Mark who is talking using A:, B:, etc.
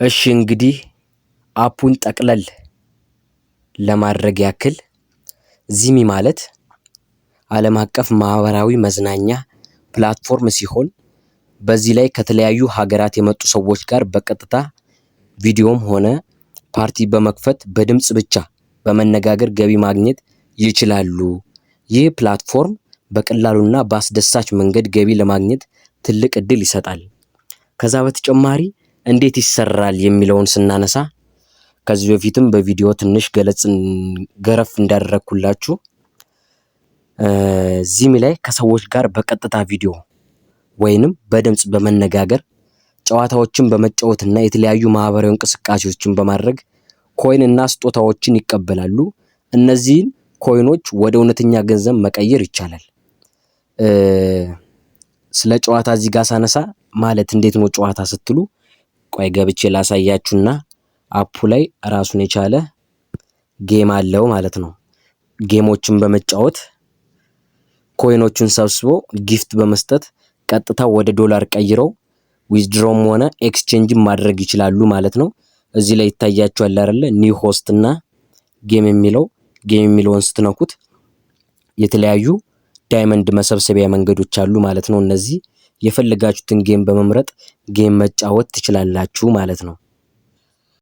A: እሺ፣ እንግዲህ app ኡን ጠቅለል ለማድረግ ያክል ዚሚ ማለት ዓለም አቀፍ ማህበራዊ መዝናኛ platform ሲሆን በዚህ ላይ ከተለያዩ ሀገራት የመጡ ሰዎች ጋር በቀጥታ ቪዲዮም ሆነ ፓርቲ በመክፈት በድምፅ ብቻ በመነጋገር ገቢ ማግኘት ይችላሉ። ይህ platform በቀላሉና በአስደሳች መንገድ ገቢ ለማግኘት ትልቅ እድል ይሰጣል። ከዛ በተጨማሪ እንዴት ይሰራል የሚለውን ስናነሳ ከዚህ በፊትም በቪዲዮ ትንሽ ገለጽ ገረፍ እንዳደረግኩላችሁ ዚሚ ላይ ከሰዎች ጋር በቀጥታ ቪዲዮ ወይንም በድምፅ በመነጋገር፣ ጨዋታዎችን በመጫወትና የተለያዩ ማህበራዊ እንቅስቃሴዎችን በማድረግ coin እና ስጦታዎችን ይቀበላሉ። እነዚህን coin ኦች ወደ እውነተኛ ገንዘብ መቀየር ይቻላል። ስለ ጨዋታ እዚህ ጋር ሳነሳ ማለት እንዴት ነው ጨዋታ ስትሉ፣ ቆይ ገብቼ ላሳያችሁና app ኡ ላይ ራሱን የቻለ game አለው ማለት ነው። Game ኦችን በመጫወት coin ኦቹን ሰብስቦ gift በመስጠት ቀጥታ ወደ ዶላር ቀይረው withdraw ም ሆነ exchange ን ማድረግ ይችላሉ ማለት ነው። እዚህ ላይ ይታያችኋል አይደለ? New host እና game የሚለው፣ game የሚለውን ስትነኩት የተለያዩ diamond መሰብሰቢያ መንገዶች አሉ ማለት ነው። እነዚህ የፈለጋችሁትን game በመምረጥ game መጫወት ትችላላችሁ ማለት ነው።